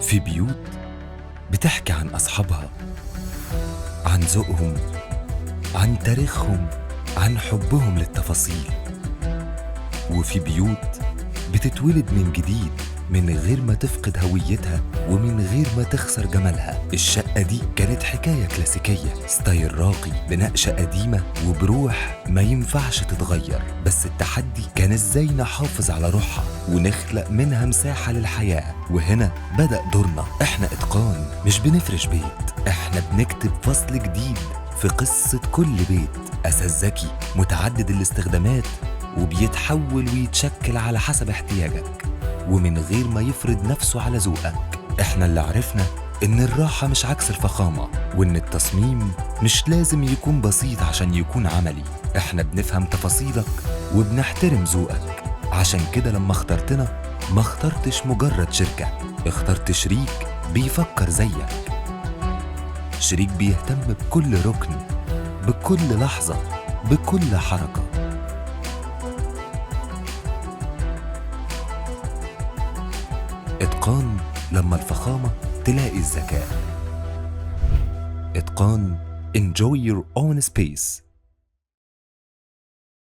في بيوت بتحكي عن أصحابها، عن ذوقهم، عن تاريخهم، عن حبهم للتفاصيل. وفي بيوت بتتولد من جديد من غير ما تفقد هويتها ومن غير ما تخسر جمالها. الشقة دي كانت حكاية كلاسيكية، style راقي بنقشة قديمة وبروح ما ينفعش تتغير. بس التحدي كان ازاي نحافظ على روحها ونخلق منها مساحة للحياة. وهنا بدأ دورنا. احنا اتقان مش بنفرش بيت، احنا بنكتب فصل جديد في قصة كل بيت. أساس ذكي متعدد الاستخدامات وبيتحول ويتشكل على حسب احتياجك ومن غير ما يفرض نفسه على ذوقك. احنا اللي عرفنا ان الراحة مش عكس الفخامة، وان التصميم مش لازم يكون بسيط عشان يكون عملي. احنا بنفهم تفاصيلك وبنحترم ذوقك. عشان كده لما اخترتنا ما اخترتش مجرد شركة، اخترت شريك بيفكر زيك، شريك بيهتم بكل ركن، بكل لحظة، بكل حركة. إتقان لما الفخامة تلاقي الذكاء. إتقان، enjoy your own space.